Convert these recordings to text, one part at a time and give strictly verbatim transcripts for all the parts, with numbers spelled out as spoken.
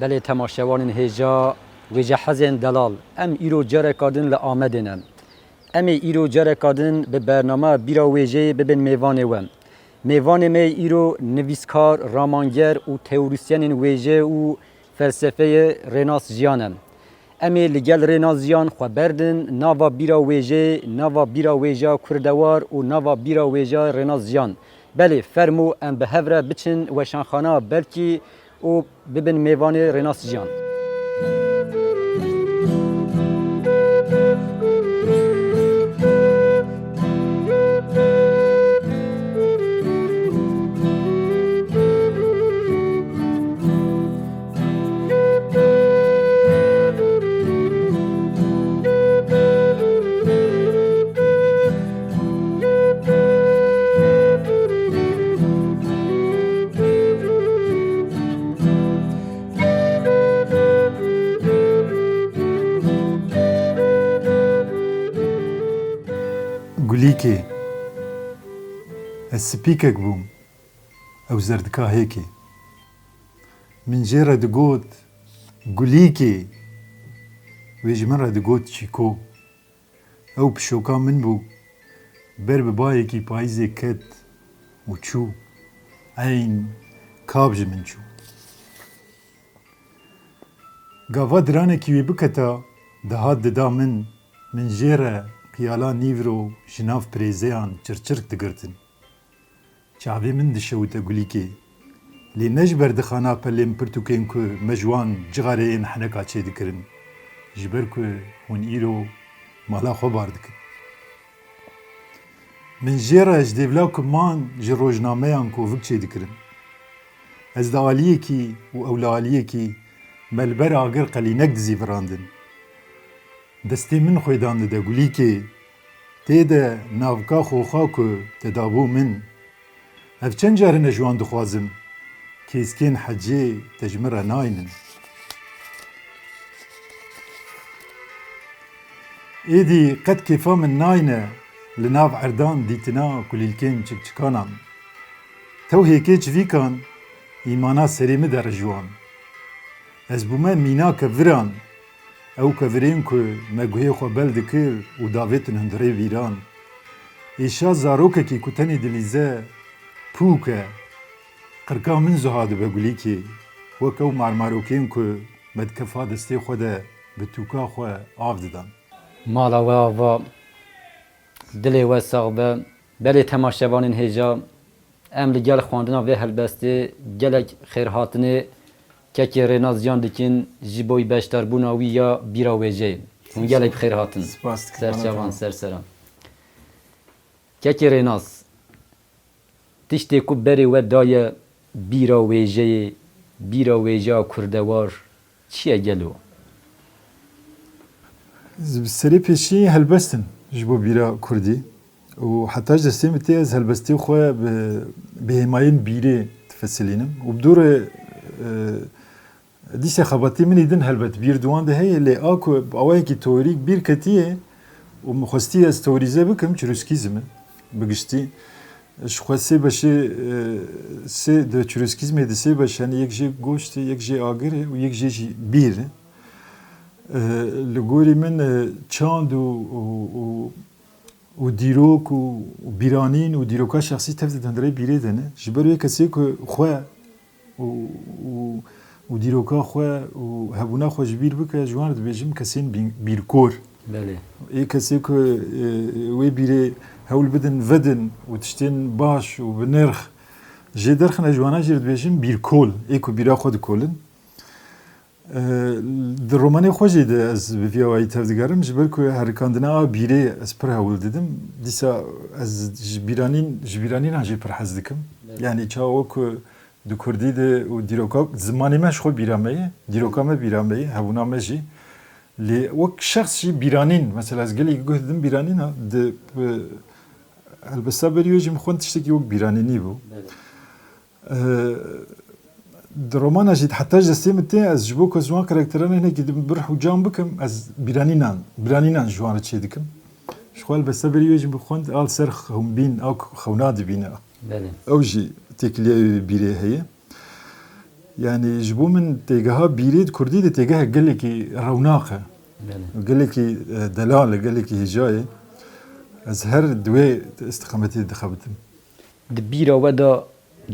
Belê temaşevanên hêja, wêjehezên delal, em îro careka din li Amedê ne. Em ê îro careka din bi bernama Bîra Wêjeyê bibin mêvanê we. Mêvanê me yê îro nivîskar, ramanger û teorîsyenên wêje û felsefeyê Rênas Jiyan e. Em ê li gel Rênas Jiyan xwe berdin nava Bîra Wêjeyê, nava Bîra Wêjeya Kurdewar û nava Bîra Wêjeya Rênas Jiyan. Belê, fermo em bi hev re biçin weşanxana belkî û bibin mêvanê Rênas Jiyan. Gulîkê, ez spîkek bûm, ew zerdika hêkê. Min jê re digot, Gulîkê, wê ji min re digot, Çîko. Ew pişoka min bû, ber bi bayekî payîzê ket û çû. Eyn kap ji min çû. Gava diranekî wê biketa, dihat dida min, min jê re qiyala nîvro ji nav pirêzeyan çirçirk digirtin. Çavê min dişewite Gulîkê. Lê ne ji ber dixana pelên pirtûkên ku me ji wan cixareyên heneka çêdikirin. Ji ber ku hûn îro mala xwe bar dikin. Min jê re ji dêvla ku man ji rojnameyan kovik çêdikirin. Ez li aliyekî û ew li aliyekî me li ber agir qelînek dizîvirandin. Destê min xwêdan dide Gulîkê. Tê de navka xoxa ku te dabû min. Ev çend car in ez ji wan dixwazim, kêskên hecê te ji min re naynin. Êdî qet kêfa min nayne li nav erdan dîtina kulîlkên çikçikanan. Tew hêkê çivîkan îmana serê min de rijwan. Ez bûme mîna keviran. Ew kevirên ku me guhê xwe bel dikir û davêtin hundirê bîran. Êşa zarokekî ku tenê dilîze pûk e. Qirka min zuha dibe Gulîkê. Wek ew marmarokên ku me di kefa destê xwe de bi tûka xwe av didan. Mala we ava, dilê we sax be. Belê temaşevanên hêja, em li gel xwendina vê helbestê gelek xêrhatinê kekê Rênas Jiyan dikin ji bo beşdarbûna wî ya Bîra Wêjeyê. Hûn gelek bi xêr hatin. Spas dikim, Serçavan, mala te. Ser seran. Kekê Rênas, tiştê ku berê we daye Bîra Wêjeyê, Bîra Wêjeya Kurdewar, çi ye gelo? Bi serê pêşî helbest in ji bo bîra kurdî û heta ji destê min tê ez helbestê xwe bi, bi hêmayên bîrê difesilînim û bi dû re, e, dîsa xebatê min ê din helbet bîr di wan de heye, lê a ku bi awayekî teorîk bîr ketiye û min xwestiye ez teorîze bikim, çirûskîzm e bi giştî. Ji xwe sê beşê, e, sê di çirûskîzmê de sê beş hene, yek jê goşt e, yek jê agir e û yek jê jî bîr e. E, li gorî min, e, çand û, û, û, û dîrok û, û bîranîn û dîroka şexsî tev di hundirê bîrê de ne. Ji ber wê kesê ku xwe û, û, û dîroka xwe û hebûna xwe ji bîr bike, ji wan re dibêjim kesên bî-, bîrkor. Belê. Ê kesê ku, e, wê bîrê hewl bidin, vedin û tiştên baş û bi nirx jê derxine, ji wana jî re dibêjim bîrkol, ê ku bîra xwe dikolin. E, di romanê xwe jî de ez bi vî awayî tevdigerim, ji ber ku herikandina a bîrê ez pir hewl didim. Dîsa ez ji bîranîn, ji bîranînan jî pir hez dikim. Evet. Yanî çawa ku di kurdî de û dîroka, zimanê me ji xwe bîra me ye, dîroka me bîra me ye, hebûna me jî. Lê wek şexs jî bîranîn, mesela ez gelekî guh didim bîranîna, di, e, helbesta berî wê jî min xwend tiştekî wek bîranînî bû. Evet. E, di romana jî heta ji destê min tê, ez ji bo ku ez wan karakteran hinekî din birh û cam bikim, ez bîranînan, bîranînan ji wan re çê dikim. Ji xwe helbesta berî wê jî min xwend, a li ser xewnbîn, a ku xewna dibîne. Belê. Ew jî têkiliya wê bîrê heye. Yanî ji bo min têgeha bîrê di kurdî de têgeha gelekî rewnaq e. Belê. Gelekî e, delal e, gelekî hêja ye. Ez her di wê istiqametê dixebitim. Di bîra we de,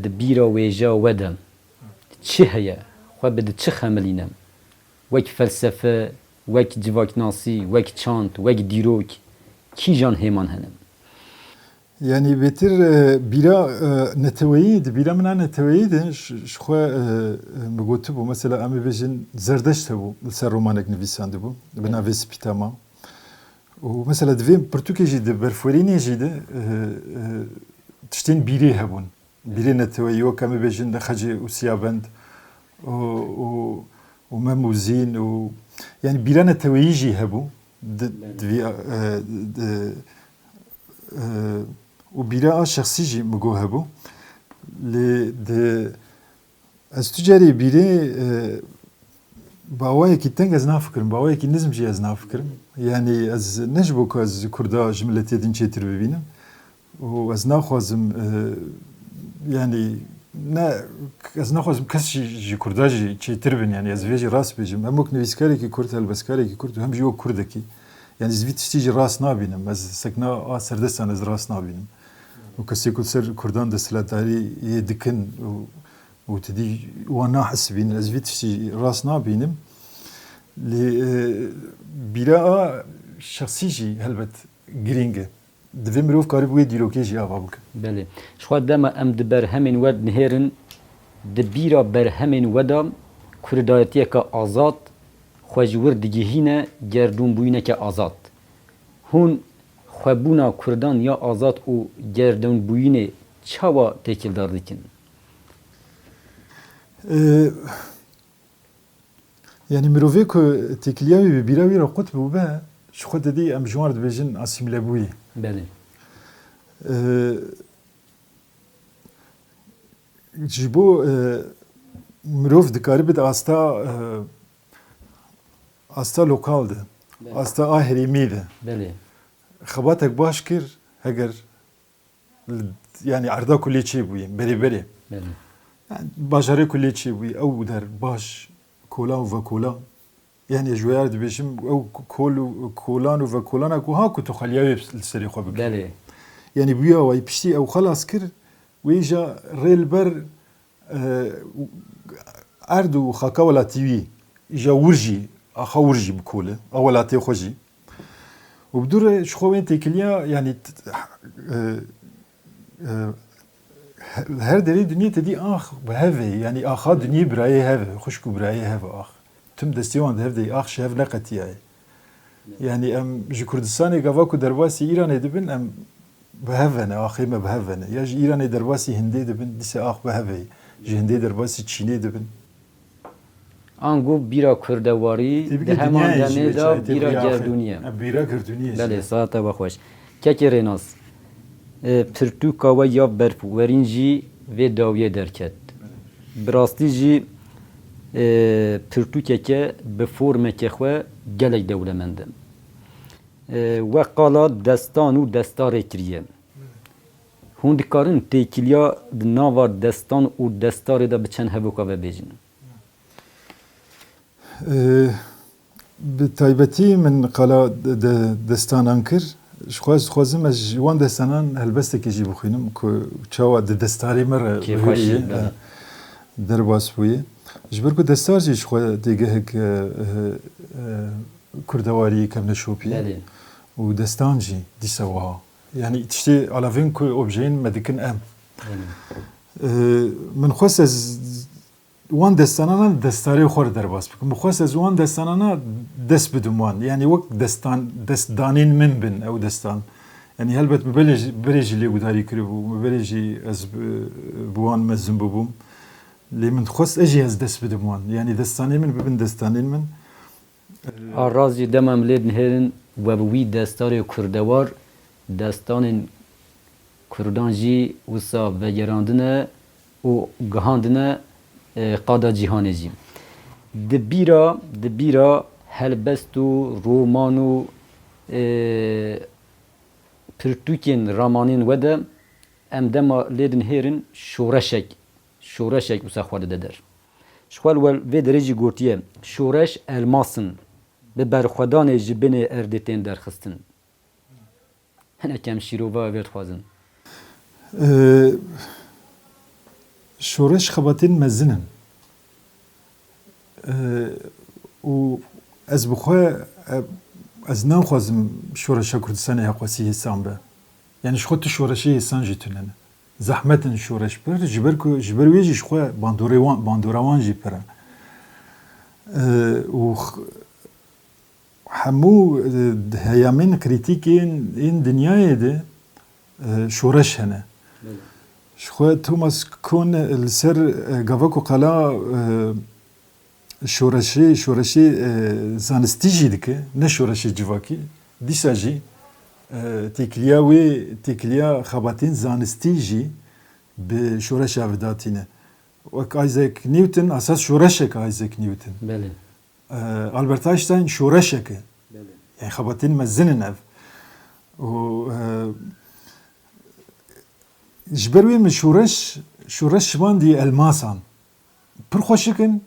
di bîra wêja we de çi heye? Xwe bi di çi xemilîne? Wek felsefe, wek civaknasî, wek çand, wek dîrok, kîjan hêman hene? Yanî bêtir e, bîra e, neteweyî, di bîra min a neteweyî de ji ji xwe e, e, min gotibû, mesela em ê bêjin Zerdeşt hebû, li ser romanek nivîsandibû, bi navê Spîtama. Û mesela di vê pirtûkê jî, di berfwerînê jî de e, e, tiştên bîrê hebûn. Bîrê neteweyî, wek em ê bêjin Xecê û Siyabend û, û, û Mem û Zîn û, yanî bîra neteweyî jî hebû. Di, di vî, e, di, e, û bîra a şexsî jî min got hebû. Lê di, ez tu carî bîrê e, bi awayekî teng ez nafikirim, bi awayekî nizm jî ez nafikirim. Yanî ez ne ji bo ku ez kurda ji miletê din çêtir bibînim. Û ez naxwazim e, yanî ne ez naxwazim kes jî ji kurda jî çêtir bin, yanî ez vê jî rast bêjim. Hem wek nivîskarekî kurd, helbestkarekî kurd û hem jî wek kurdekî. Yanî ez vî tiştî jî rast nabînim. Ez sekna a serdestan ez rast nabînim. Û kesê ku ser kurdan desthilatdariyê dikin û, û tu dî wan nahesibînin, ez vî tiştî rast nabînim. Lê e, bîra a şexsî jî helbet girîng e. Divê mirov karî bi wê dîrokê jî ava bike. Belê. Ji xwe dema em di berhemên we dinihêrin, di bîra berhemên we de kurdayetiyeke azad xwe ji wir digihîne gerdûnbûyîneke azad. Hûn xwebûna kurdan ya azad û gerdûnbûyînê çawa têkildar dikin? Ee, Yanî mirovê ku têkiliya wî bi bîra wî re qut bûbe, ji xwe didî em ji wan re dibêjin asîmîlebûyî. Belê. Ee, ji bo e, mirov dikaribe di asta e, asta lokal de, Belê. Asta a herêmî de Belê. Xebatek baş kir, heger li, yanî erda ku lê çêbûyî, berê berê. Belê. Yanî bajarê ku lê çêbûyî, ew der baş kola û vekola. Yanî ji wê yer dibêjim, ew kol û kolan û vekolana ku ha ku tu xweliya wê li serê xwe bikî. Belê. Yanî bi wî awayî piştî ew xelas kir, wê îja rê li ber e, erd û xaka welatî wî îja wir jî, axa wir jî bikole, a welatê xwe jî. Û bi dû re ji xwe wê têkiliya, yanî t- e, e, he- her derê dinyê te dî ax bi hev e, yanî axa dinyê birayê hev e, xwişk û birayê hev e ax. Tim destê wan di hev de ye, ax ji hev neqetiyaye. Yanî em ji Kurdistanê gava ku derbasî Îranê dibin, em bi hev ve ne, axê me bi hev ve ne. Ya ji Îranê derbasî Hindê dibin, dîse ax bi hev e. Ji Hindê derbasî Çînê dibin. Ango bîra kurdewarî di heman demê de bîra gerdûnî ye. Bîra gerdûnî ye. Belê, saeta we xweş. Kekê Rênas, e, pirtûka we ya berf û werîn jî vê dawiyê derket. Bi rastî jî e, pirtûkeke bi formeke xwe gelek dewlemend e. E, we qala destan û destarê kiriye. Hûn dikarin têkiliya di nava destan û destarê de bi çend hevoka ve bêjin? E, Bi taybetî min qala de, de, destanan kir. Ji xwe ez dixwazim ez ji wan destanan helbestekê jî bixwînim ku çawa di destarê me re bihurî ye, derbas bûye. Ji ber ku destar jî ji xwe têgehek e, e, e, kurdewarî kevneşopî ye. Belê. Û destan jî dîsa wiha. Yanî tiştê alavên ku objeyên me dikin em. Belê. E, min xwest ez wan destanana destarê xwe re derbas bikim. Min xwest ez wan destanana dest bidim wan. Yanî wek destan, destdanên min bin ew destan. Yanî helbet min belê jî, berê jî lê gudarî kiribû, min berê jî ez bi, bi wan mezin bibûm. Lê min dixwest ez jî ez dest bidim wan. Yanî destanê min bibin destanên min. A razî dema em lê dinihêrin we bi wî destarê kurdewar, destanên kurdan jî wisa vegerandine û gihandine e, qada cîhanê jî. Di bîra, di bîra helbest û roman û e, pirtûkên ramanên we de em dema lê dinihêrin şoreşek, şoreşek wisa xwe dide der. Ji xwe li wel vê derê jî gotiye, şoreş elmas in, bi berxwedanê ji binê erdê tên derxistin. Hinek em şîrova vê dixwazin. Ee, şoreş xebatên mezin in. Ee, û ez bi xwe, e, ez naxwazim şoreşa Kurdistanê heqwesî hêsan be. Yani ji xwe tu şoreşê hêsan jî tune ne. Zehmet in şoreş pir, ji ber ku, ji ber wê jî ji xwe bandorê wan, bandora wan jî pir e. Ee, û x-, hemû, e, heyamên krîtîk ên, ên dinyayê de, e, şoreş hene. Belê. Ji xwe Thomas Kuhn li ser, e, gava ku qala, e, şoreşê, şoreşê, e, zanistî jî dike, ne şoreşê civakî, dîsa jî, e, têkiliya wê, têkiliya xebatên zanistî jî bi şoreşa ve datîne. Wek Isaac Newton, esas şoreşek e Isaac Newton. Belê. E, Albert Einstein şoreşek e. Belê. Yani xebatên mezin in ev. Û, e, ji ber wê min şoreş, şoreş şibandî elmasan. Pir xweşik in,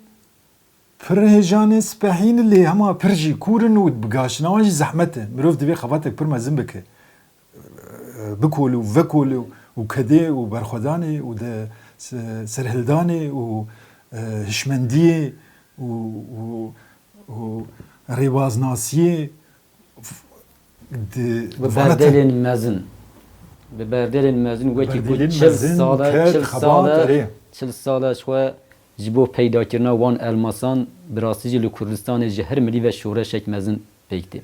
pir hêjan in, spehî ne, lê hema pir jî kûr in û bi gaştina wan jî zehmet e. Mirov divê xebatek pir mezin bike. Bikole û vekole û kedê û berxwedanê û de se-, serhildanê û, e, hişmendiyê û, û, û rêbaznasiyê f-, di-, Bi vana te- berdelên mezin. Bi berdelên mezin wekî ku Berdelên çil mezin, sal e, ked, çil xebat, sal e, erê. Çil sal e ji xwe ji bo peydakirina wan elmasan bi rastî jî li Kurdistanê ji her milî ve şoreşek mezin pêk tê.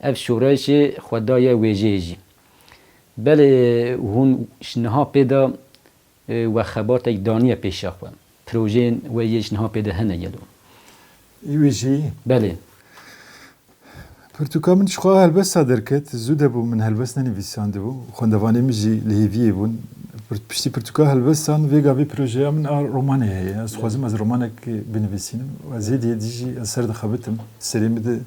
Ev şoreşê xwe daye wêjeyê jî. Belê hûn ji niha pê de, e, we xebatek daniye pêşa xwe. Projeyên we yê ji niha pê de hene gelo? Î wê jî Belê. Pirtûka min ji xwe helbesta derket, zû de bû, min helbest nenivîsandibû. Xwendevanê min jî li hêviyê bûn. Pir-, piştî pirtûka helbestan vê gavê projeya min a romanê heye. Ez dixwazim ez romanek binivîsînim. Ez hêdî hêdî jî ez ser dixebitim. Serê min de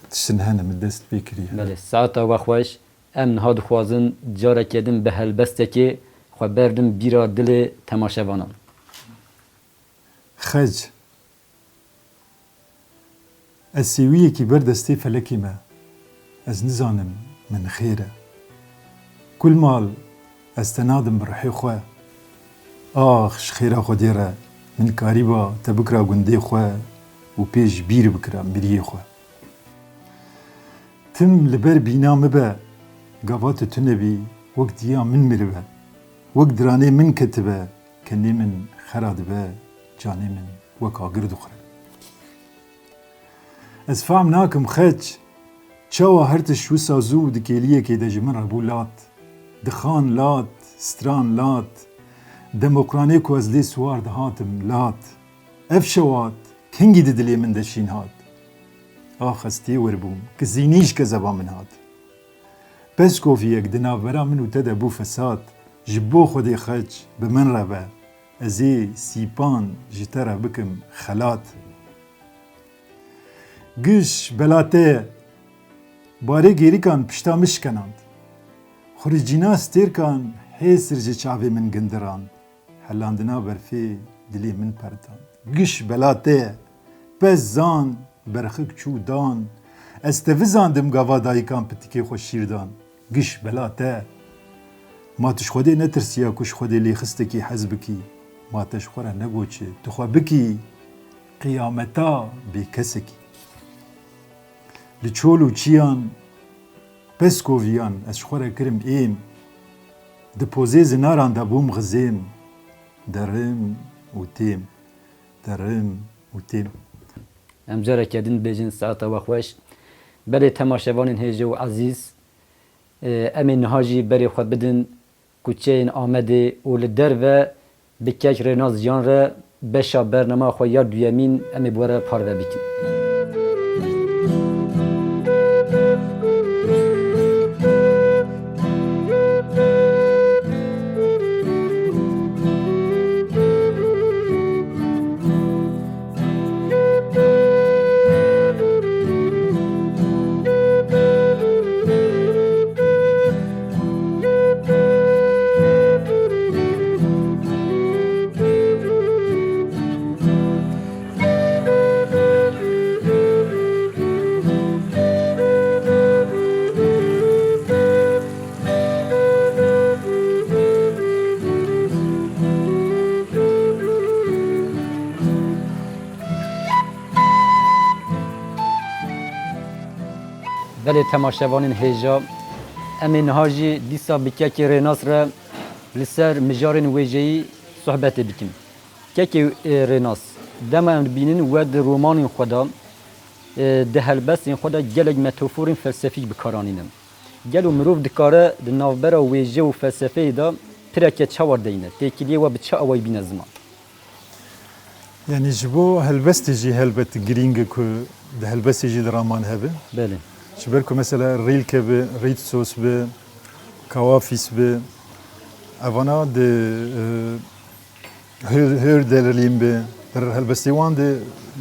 tiştin hene, min dest pê kiriye. Belê, saeta we xweş. Em niha dixwazin careke din bi helbestekê xwe berdin bîra dilê temaşevanan. Xec. Ez sêwiyekî ber destê felekê me. Ez nizanim min xêr e. Kulmal ez te nadim bi ruhê xwe. Ax, ji xêra Xwedê re min karîba te bikira gundê xwe û pêş bîr bikira miriyê xwe. Tim li ber bîna min be, gava tu tune bî, wek diya min miribe. Wek diranê min ketibe, kenê min xera dibe, canê min wek agir dixwire. Ez fehm nakim xeç, çawa her tişt wisa zû di kêliyekê de ji min re bû lat. Dixan lat, stran lat, demoqranê ku ez lê siwar dihatim lat. Ev şewat kengî di dilê min de şîn hat. Ax ez têwir bûm, kizînî ji kezeba min hat. Peskoviyek di navbera min û te de bû fesat, ji bo Xwedê xeç bi min re be, ez ê sîpan ji te re bikim xelat. Giş bela te ye, barê gêrîkan pişta min şikenand. Xuricîna stêrkan hêsir ji çavê min gindirand. Helandina berfê dilê min pertand. Giş bela te ye. Pez zan, berxik çû dan. Ez te vizandim gava dayikan pitikê xwe şîr dan. Giş bela te. Ma tu ji Xwedê netirsiya ku ji Xwedê lêxistekî hez bikî? Ma te ji xwe re negot çi? Tu xwe bikî qiyameta bêkesekî. Li çol û çiyan, peskovî yan ez ji xwe re kirim êm. Di pozê zinaran de bûm xizêm. Derim û têm. Derim û têm. Em careke din bêjin saeta we xweş. Belê temaşevanên hêja û ezîz, e, em ê niha jî berê xwe bidin kuçeyên Amedê û li derve bi kek Rênas Jiyan re beşa bernama xwe ya duyemîn em ê bi we re parve bikin. Belê temaşevanên hêja, em ê niha jî dîsa bi kekê Rênas re li ser mijarên wêjeyî sohbetê bikin. Kekê, e, Rênas, dema em dibînin we di romanên xwe de, e, di helbestên xwe de gelek metaforên felsefîk bi kar anîne. Gelo mirov dikare di navbera wêje û felsefeyê de pireke çawa deyne? Têkiliyê we bi çi awayî bîne ziman? Yanî ji bo helbestê jî helbet girîng e ku di helbestê jî di raman hebe. Belê. Ji ber ku mesela Rilke bi, Ritsos bi, Kawafis bi, evana di, e, Hör-, Hölderlin bi, di helbestê wan de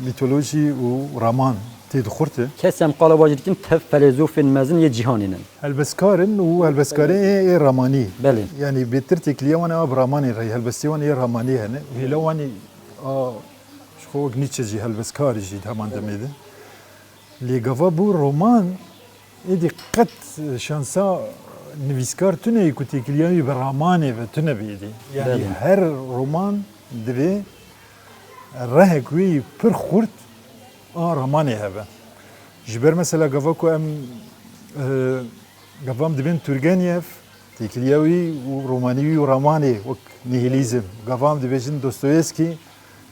mîtolojî û raman tê dixurte. Kes em qala wa jî dikin tev felezofên mezin yê cîhanê ne. Helbestkar in û helbestkarê ê, ê ramanî. Belê. Yanî bêtir têkiliya wan a bi ramanê re, helbestê wan ê ramanî hene. Hêla wan ê a ji xwe wek Nietzsche jî helbestkar jî di heman demê de. Lê gava bû roman, êdî qet şansa nivîskar tune ye ku têkiliya wî bi ramanê ve tune be êdî. Yanî Belê. Her roman divê rehek wê yî pir xurt a ramanê hebe. Ji ber mesela gava ku em, e, gava em dibên Turgenev, têkiliya wî û romanî wî û ramanê wek nihilîzm. Gava em dibêjin Dostoyevskî,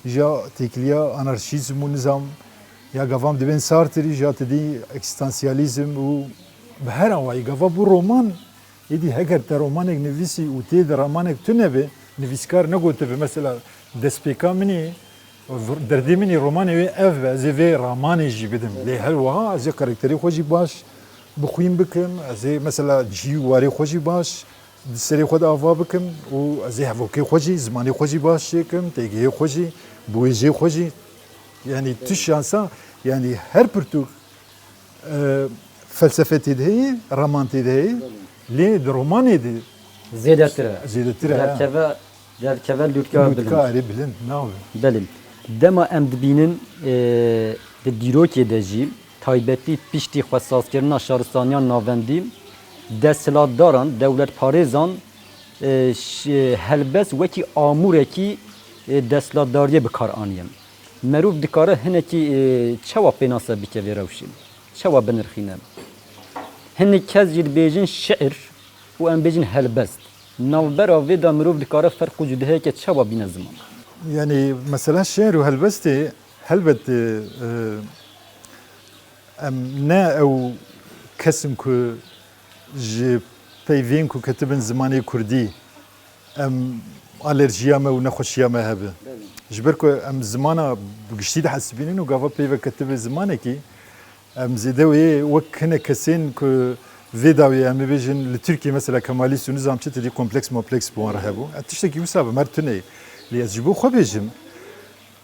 ja têkiliya anarşîzm û nizam, ya gava em dibên Sartre, ja tedî eksistansiyalîzm û bi her awayî gava bû roman, êdî heger te romanek nivîsî û tê de ramanek tune be, nivîskar negotibe, mesela destpêka min ê, Derdê min ê romanê wê ev be, ez ê vê ramanê jî bidim. Lê her wiha ez ê karakterê xwe jî baş bi xwîn bikim, ez ê mesela cî û warê xwe jî baş di serê xwe de ava bikim û ez ê hevokê xwe jî, zimanê xwe jî baş çêkim, têgihê xwe jî, bi wêjê xwe jî. Yanî tu şansa, yanî her pirtûk E, felsefe tê de heye, raman tê de heye. Lê di romanê de Zêdetir e. Zêdetir e, ha. Derdikeve, derdikeve lûtka bilind. Lûtka erê bilind, nabe. Belê. Dema em dibînin, e, di dîrokê de jî, taybetî piştî xwesazkirina şaristaniyan navendî, desthilatdaran, dewletparêzan, e, ş-, helbest wekî amûrekî, e, desthilatdariyê bi kar aniye. Merov dikare hinekî, e, çawa pênase bike vê rewşê? Çawa binirxîne? Hinek kes jî dibêjin şiir û em bêjin helbest. Navbera vê de mirov dikare ferq û cudahiyeke çawa bîne ziman? Yanî mesela şiir û helbestê helbet, e, e, em ne ew kes in ku ji peyvên ku ketibin zimanê kurdî, em alerjiya me û nexweşiya me hebe. Belê. Ji ber ku em zimana bi giştî dihesibînin û gava peyve ketibe zimanekî, em zêde wê wek hinek kesên ku vê dawiyê em ê bêjin li Tirkiyê mesela Kemalîst û nizam çi tedî kompleks mopleks bi wan re hebû. Ev tiştekî wisa bi me re tune ye. Lê ez ji bo xwe bêjim,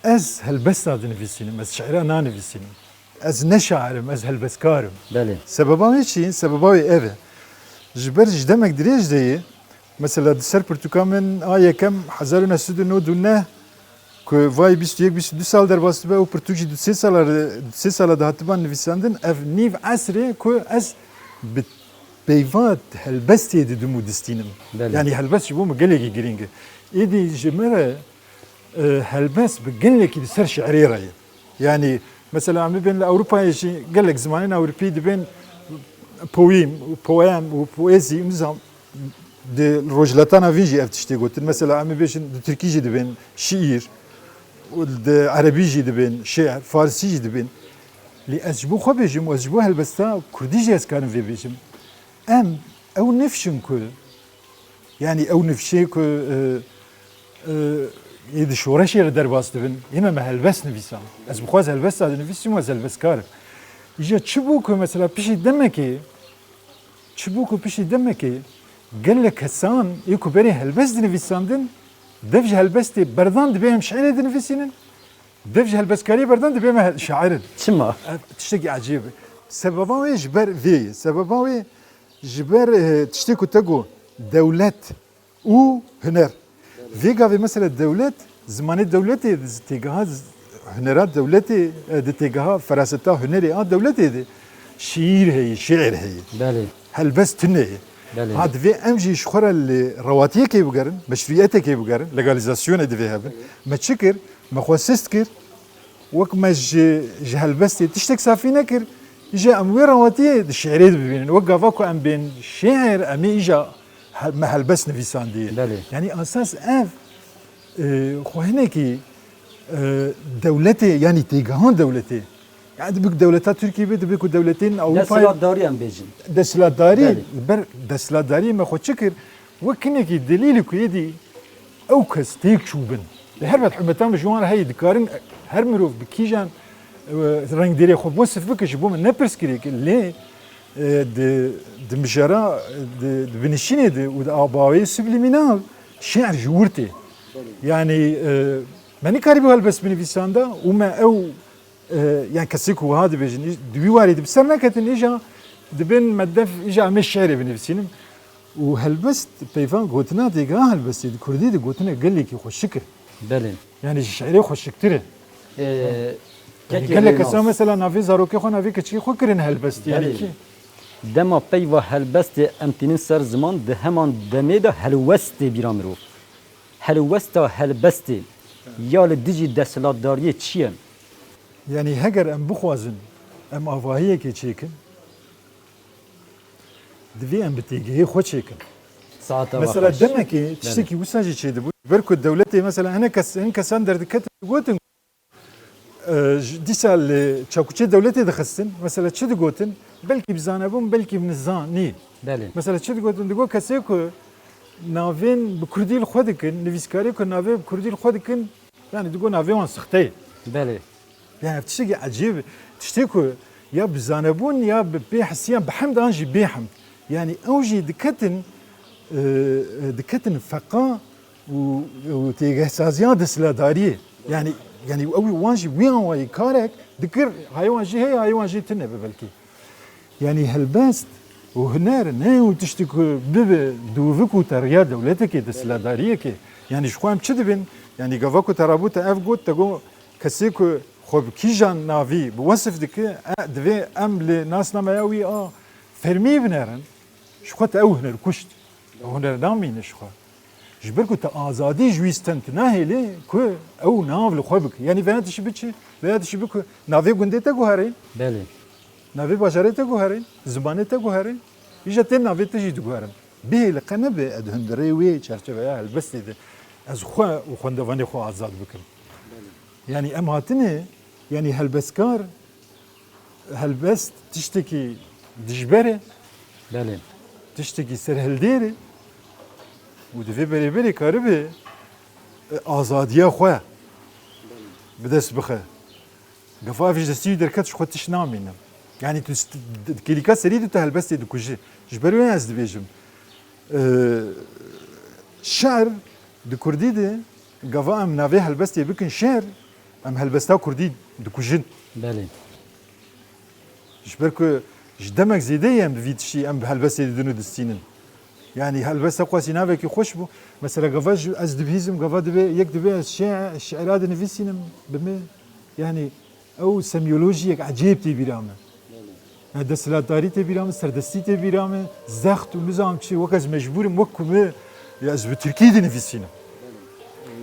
ez helbesta dinivîsînim, ez şiira nanivîsînim. Ez ne şair im, ez helbestkar im. Belê. Sebeba wê çi? Sebeba wê ev e. Ji ber ji demek dirêj de ye, mesela di ser pirtûka min a yekem hezar û neh sed û nod û neh ku vay bîst û yek bîst û du sal derbas dibe, ew pirtûk jî du sê sala re, du sê sala dahatiba nivîsandin, ev nîv esr e ku ez bi peyva helbestê didim û distînim. Belê. Yanî helbest ji bo min gelekî girîng e. Êdî ji me re, e, helbest bi gelekî li ser şiirê re ye. Yanî mesela em bibên li Ewropayê jî gelek zimanên Ewropî dibên poîm û poem û poezî û nizam di rojhilatana vîn jî ev tiştê gotin. Mesela em bibêjin di tirkî jî dibên şiîr, û di erebî jî dibên şiir, farsî jî dibên. Lê ez ji bo xwe bêjim û ez ji bo helbesta kurdî jî ez karim vê bêjim. Em ew nifşin ku Yanî ew nifşê ku, e, e, ê di şoreşê re derbas dibin, ê me me helbest nivîsand. Ez bi xwe ez helbesta dinivîsim û ez helbestkar im. Îja çi bû ku mesela piştî demekê, çi bû ku piştî demekê gelek kesan ê ku berê helbest dinivîsandin, dev ji helbestê berdan dibê em şiirê dinivîsînin, dev ji helbestkariyê berdan dibê me he-, şair in. Çima? Ev tiştekî ecêb e. Sebeba wê ji ber vê ye. Sebeba wê Ji ber, eh, tiştê ku te got, dewlet û huner. Vê gavê mesela dewlet, zimanê dewletê di têgeha z-, hunera dewletê, eh, di têgeha feraseta hunerê a dewletê de şiîr heye, şiir heye. Belê. Helbest tune ye. Belê. Ha divê em jî ji xwe re li rewatiyekê bigerin, meşruiyetekê bigerin, legalizasyonê divê hebin. Me çi kir? Me xwe sist kir. Wek me ji, ji helbestê tiştek safî nekir, Îja em wê rewatiyê di şi'rê de bibînin. Wek gava ku em bên şi'ir, em ê îja hel-, me helbest nivîsandiye. Belê. Yanî esas ev, e, xwe hinekî, e, dewletê, yanî têgehan dewletê. Yani dibe ku dewleta Tirkiyê be, dibe ku dewletên Ewropayê Desthilatdarî em bêjin. Desthilatdarî, Belê. Ber desthilatdariyê me xwe çi kir? Wek hinekî delîlê ku êdî ew kes têk çûbin. Li her vet hikûmetan bi ji wan re heye, dikarin her mirov bi kîjan, e, rengdêrê xwe wesif bike, ji bo min ne pirsgirêk e. Lê, e, di, di mijara, di, di binişînê de û di awayê sublîmînal şi'r ji wir tê. Yanî, e, me nikarîbû helbest binivîsanda û me ew E, yani kesê ku wiha dibêjin, î-, di wî warî de bi ser neketin, îja dibên me def, îja em ê şi'rê binivîsînin. Û helbest, peyva gotina têgeha helbestê di kurdî de gotine gelekî xweşik e. Belê. Yani ji şi'rê xweşiktir e. Ee, Yani kekê gelek Rênas. Kesa mesela navê zarokê xwe, navê keçikê xwe kirin helbest. Yani Belê. Ki Dema peyva helbestê em tînin ser ziman, di heman demê de helwest tê bîra mirov. Helwesta helbestê ya li dijî desthilatdariyê çi ye? Yanî heger em bixwazin em avahiyekê çêkin, divê em bi têgehê xwe çêkin. Saeta Mesela xweş. Demekê Belê. Tiştekî wisa jî çêdibû. Ber ku dewletê mesela hinek kes, hin kesan derdiketin digotin, e, ji, dîsa li çakuçê dewletê dixistin. Mesela çi digotin? Belkî bi zanebûn, belkî bi nizanî. Belê. Mesela çi digotin? Digot kesê ku navên bi kurdî li xwe dikin, nivîskarê ku navê bi kurdî li xwe dikin, yani digot navê wan sixte ye. Belê. Yani ev tiştekî ecêb e. Tiştê ku ya bi zanebûn ya bi bêhisiyan, bi hemd an jî bêhemd. Yani ew jî diketin, e, e, diketin feqa û, û têgehsaziya desthilatdariyê. Yani, yani ew wan jî wî awayî karek dikir, hayê wan jî heye, hayê wan jî tune be belkî. Yanî helbest û huner ne ew tiştî ku bibe dûvik û teriya dewletekê, desthilatdariyekê. Yanî ji xwe em çi dibin? Yanî gava ku te rabû te ev got, te got kesê ku xwe bi kîjan navî bi wesif dike, e, divê em li nasnameya wî a fermî binerin. Ji xwe te ew huner kuşt. Ew huner namîne ji xwe. Ji ber ku te azadî ji wî stend, tu nahêlî ku ew nav li xwe bike. Yanî veya tişî biçi, veya tişî biku navê gundê te guherîn. Belê. Navê bajarê te guherîn, zimanê te guherîn. Îja tên navê te jî diguherin. Bihêle qe nebe ez di hundirê wê çerçeveya helbestê de ez xwe û xwendevanê xwe azad bikim. Belê. Yanî em hatine, yanî helbestkar, helbest tiştekî dijber e, Belê. Tiştekî serhildêr e û di vê berêberê karibe, e, azadiya xwe bi dest bixe. Gafa ev ji destî wî derket, ji xwe tişt namîne. Yanî tu st-, di kêlîka serî de tu helbestê dikujî. Ji ber wê ez dibêjim, e, şer di kurdî de gava em navê helbestê bikin şer, em helbesta kurdî dikujin. Belê. Ji ber ku ji demek zêde ye em bi vî tiştî em bi helbestê didin û distînin. Yanî helbesta xwesî navekî xweş bû. Mesela gava ji, ez dibihîzim, gava divê, yek divê ez şi-, şi'ra dinivîsînim bi me. Yanî ew semyolojiyek ecêb tê bîra me. Ya desthilatdarî tê bîra min, serdestî tê bîra min, zext û nizam çi, wek ez mecbûr im, wek ku min, ya ez bi tirkî dinivîsînim.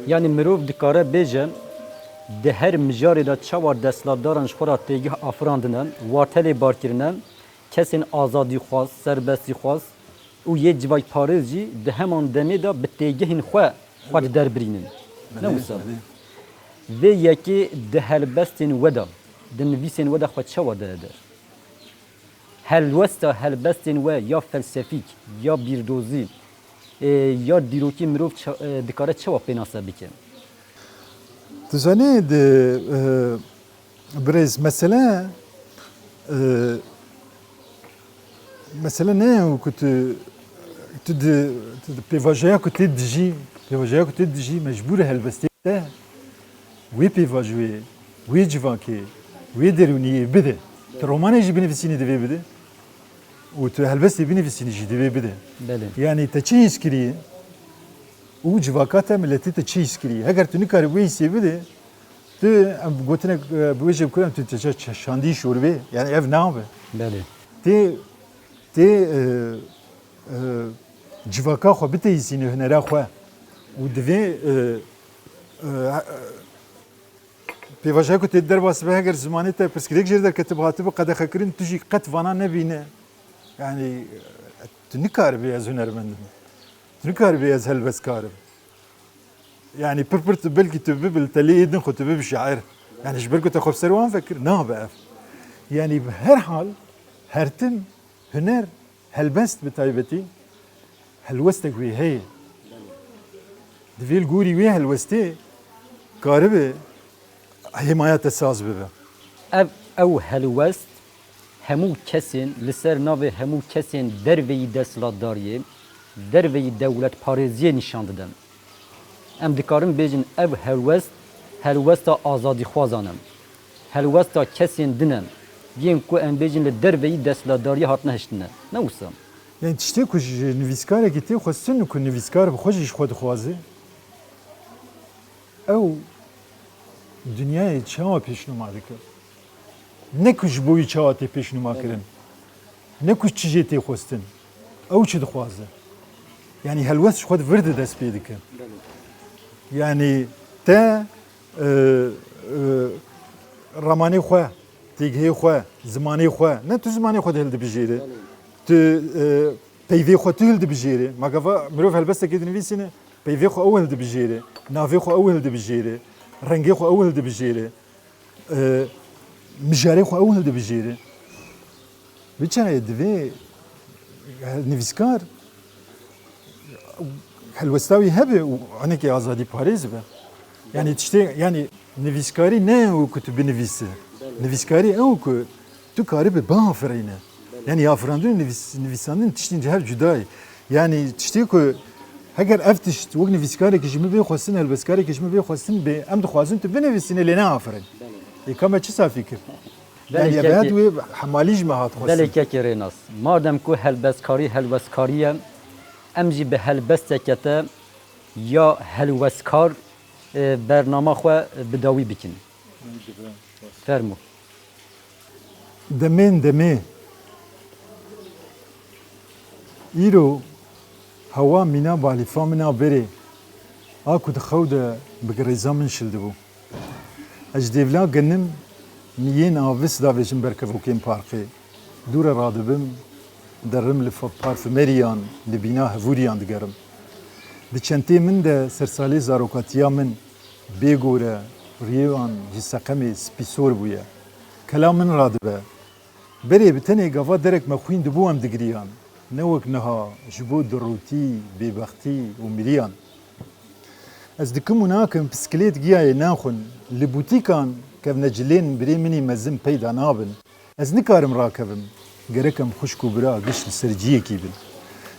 Yanî mirov dikare bêje, di her mijarê de çawa desthilatdaran ji xwe re têgih afirandine, warte lê bar kirine, kesên azadîxwaz, serbestîxwaz û yê civakparêz jî di heman demê de bi têgihên xwe, xwe diderbirînin. Ne wisa? Belê. Vê yekê di helbestên we de, di nivîsên we de xwe çawa daye der? Helwesta helbestên we ya felsefîk, ya bîrdozî, e, ya dîrokî mirov ça-, e, dikare çawa pênase bike? Tu zanî, di, e, birêz, mesele, e, mesele ne ye ku tu, tu di, tu di pêvajoya ku tê dijî, pêvajoya ku tê dijî mecbûr e helbestê te wê pêvajoyê, wê civakê, wê derûniyê bide. Tu romanê jî binivîsînî divê bide û tu helbestê binivîsînî jî divê bide. Belê. Yanî te çi hîs kirî û civaka te, miletê te çi hîs kirî? Heger tu nikarî wê hîsê bide, tu, em gotinek, e, bi wê jê bikirin, tu te çe-, çe-, şandî şorbê, yanî ev nabe. Belê. Tê, tê, e, e, civaka xwe biteyîsîne hunera xwe û divê, e, e, Pêvajoya ku tê derbas be, heger zimanê te pirsgirêk jê re derketibe, hatibe qedexekirin, tu jî qet vana nebîne. Yanî, tu nikaribê ez hunermend im. Tu nikaribê ez helbestkar im. Yanî pir pir tu belkî tu bibe li telê ê din xwe tu bibe şair. Yanî ji ber ku te xwe bi ser wan vekir, nabe ev. Yanî bi her hal, her tim huner, helbest bi taybetî, helwestek wê heye. Divê li gorî wê helwestê karibe hêmaya te saz bibe. Ev, ew helwest hemû kesên, li ser navê hemû kesên derveyî desthilatdariyê, derveyî dewletparêziyê nîşan didin. Em dikarin bêjin ev helwest, helwesta azadîxwazan e. Helwesta kesên din e. Yên ku em bêjin li derveyî desthilatdariyê hatine hiştine. Ne wisa? Yanî tiştê ku ji nivîskarekî tê xwestin û ku nivîskar bi xwe jî ji xwe dixwaze, ew dinyayê çawa pêşnûma dike? Ne ku ji bo wî çawa tê pêşnûma kirin, ne ku çi jê tê xwestin, ew çi dixwaze? Yanî helwest ji xwe di vir de dest pê dike. Yanî te, e, e, ramanê xwe, têgihê xwe, zimanê xwe, ne tu zimanê xwe dihildibijêre, tu, e, peyvê xwe tu hildibijêre. Ma gava mirov helbestekê dinivîsîne, peyvê xwe ew hildibijêre, navê xwe ew hildibijêre, rengê xwe ew hildibijêre, e, mijarê xwe ew hildibijêre. Bi çayê divê nivîskar helwesta wî hebe û hinekî azadîparêz be. Yanî tiştê, yanî nivîskarî ne ew ku tu binivîse. Nivîskarî ew ku tu karibî biafirîne. Yanî afirandin û nivîs-, nivîsandin tiştên ji hev cuda ye. Yanî tiştê ku heger ev tişt wek nivîskarekî ji min bê xwestin, helbestkarekî ji min bê xwestin bê, em dixwazin tu binivîsîne lê neafirin. Ê ka me çi safî kir? Belê Yanî kekê, ev wê hemalî ji me hat xwestin. Belê kekê Rênas. Madem ku helbestkarî helwestkarî ye, em jî bi helbesteke te ya helwestkar, e, bernama xwe bi dawî bikin. Fermo. Demên demê. Îro hewa mîna balîfa min a berê, a ku di xew de bi girêza min şildibû. Ez ji dêvla genim miyên avis davêjim ber kevokên parkê. Dû re radibim, derim li fa-, parfumeriyan, li bîna hevûriyan digerim. Di çentê min de sersalê zarokatiya min, bê gore, riyê wan ji seqemê spîsor bûye. Kela min radibe. Berê bi tenê gava derek me xwîn dibû em digiriyan. Ne wek niha ji bo dirûtî, bêbextî û miriyan. Ez dikim û nakim, piskilêt giyayê naxwin. Li bûtîkan kevnecilên birê min î mezin peyda nabin. Ez nikarim rakevim. Gerek em xwişk û bira giş li ser ciyekî bin.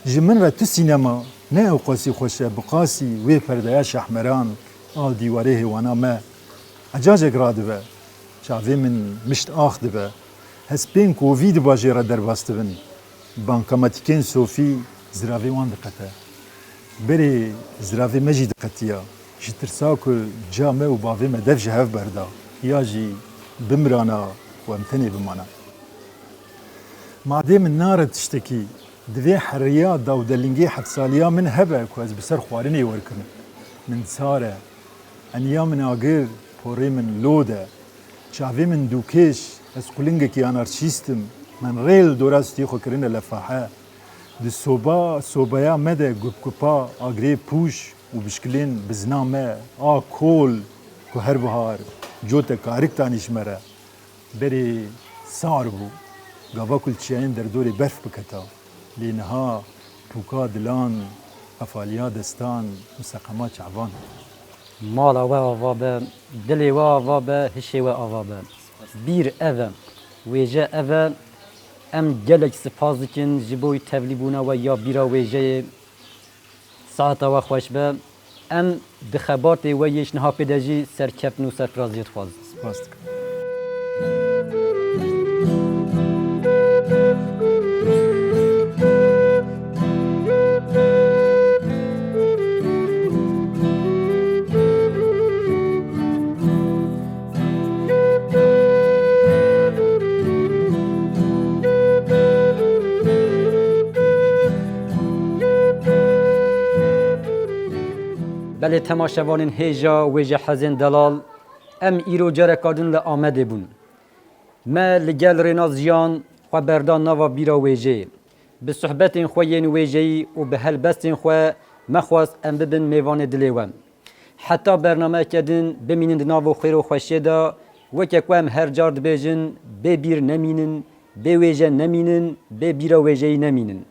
Ji min re tu sînema ne ewqasî xweş e, bi qasî wê perdeya şahmeran a dîwarê hêwana me. Ecacek radibe. Çavê min mişt ax dibe. Hespên kovî diba jê re derbas dibin. Bankamatîkên sofî ziravê wan diqete. Berê ziravê me jî diqetiya. Ji tirsa ku ca me û bavê me dev ji hev berda, ya jî bimirana û em tenê bimana. Madê min nare tiştekî, divê heriya dawdelingê heft saliya min hebe ku ez bi ser xwarinê werkim. Min sar e. Eniya min agir, porê min lod e. Çavê min dûkêş, ez qulingekî anarşîst im. Min rê li dora stûyê xwe kirine lefahe. Di soba, sobaya me de gupgupa, agirê pûş û bişkilên bizna me a kol ku her bihar cote karik tanî ji me re. Berê sar bû, gava ku li çiyayên derdorê berf biketa. Lê niha pûka dilan, qefaliya destan û seqema çavan. Mala we ava be, dilê we ava be, hişê we ava be. Bîr ev e, wêje ev e. Em gelek spas dikin ji bo tevlîbûna we ya bîra wêjeyê. Saeta we xweş be. Em di xebatê we yê ji niha pê de jî serkeftin û serfiraziyê dixwazin. Spas dikim. Belê temaşevanên hêja wêje hezên delal, Em îro careka din li Amedê bûn. Me li gel Rênas Jiyan xwe berda nava bîra wêjeyê. Bi sohbetên xwe yên wêjeyî û bi helbestên xwe me xwest em bibin mêvanê dilê we. Heta bernameyeke din bimînin di nav û xêr û xweşiyê de, weke ku em her car dibêjin, bê bîr nemînin, bê wêje nemînin, bê bîra wêjeyî nemînin.